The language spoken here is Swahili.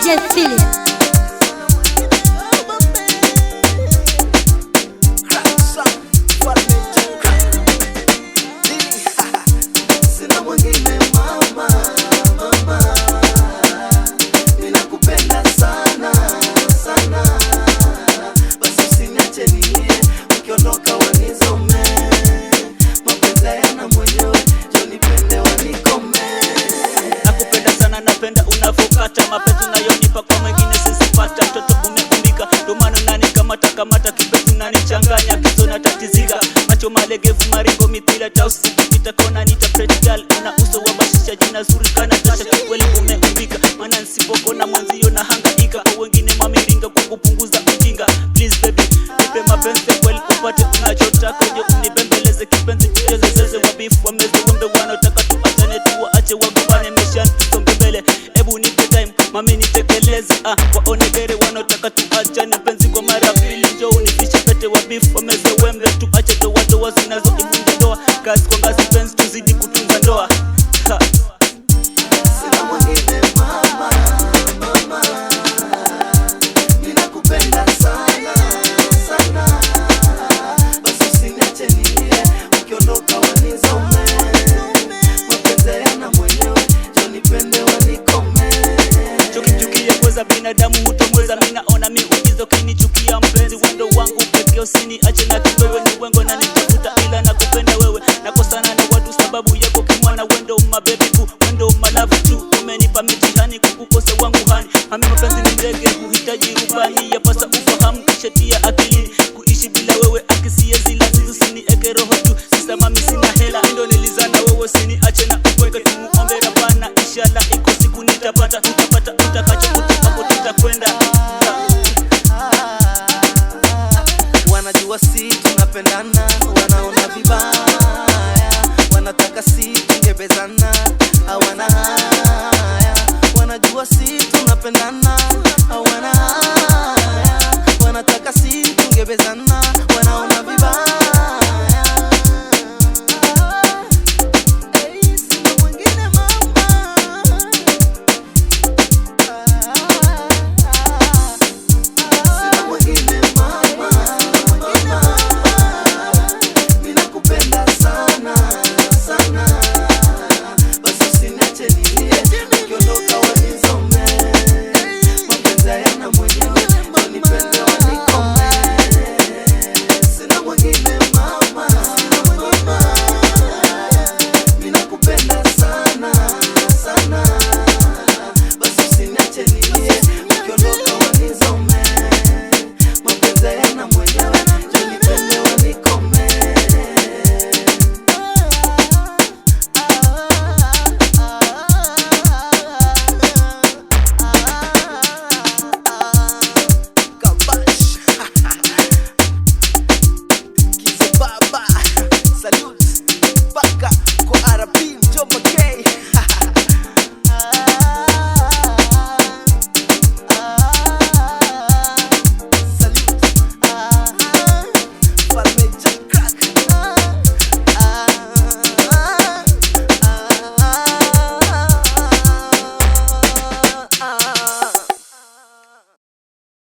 DJ Philip. Sina mwingine mama, mama, ninakupenda sana sana, basi usiniache nilie, ukiondoka wanizome, mapenzi hayana mwenyewe, njoo nipende wanikome. Nakupenda sana, napenda unavokata mapenzi unayonipa kwa mwingine sisipata. Mtoto umeumbika, ndo maana unanikamata kamata, kipenzi unanichanganya, kizo natatizika, macho malegevu, maringo mithila tausi, ukipita kona nita pretty girl, una uso wa bashisha, jina zuri kana tasha, kikweli umeumbika, maana nisipokona mwenzio na hangaika, kwa wengine mamiringa kwa kupunguza ujinga. Please baby, nipe mapenzi ya kweli upate unachotaka, uje unibembeleze kipenzi, tucheze zeze, wabifu wameze wembe, wanaotaka tuachane tuwaache wagombane, maishani tusonge mbele, ebu nipe time mami nitekeleze, ah, waonekere wanaotaka tuachane, penzi kwa mara pili, njoo univishe pete, wabifu wameze wembe, tuache toa toa zinazoivunja ndoa, kazi kwa ngazi, penzi tuzidi kutunza ndoa ha. Sina mwingine mama, mama, ninakupenda sana sana, basi usiniache nilie, ukiondoka wanizome, mapenzi hayana mwenyewe, njoo nipende wanikome. Chukichukia kwa binadamu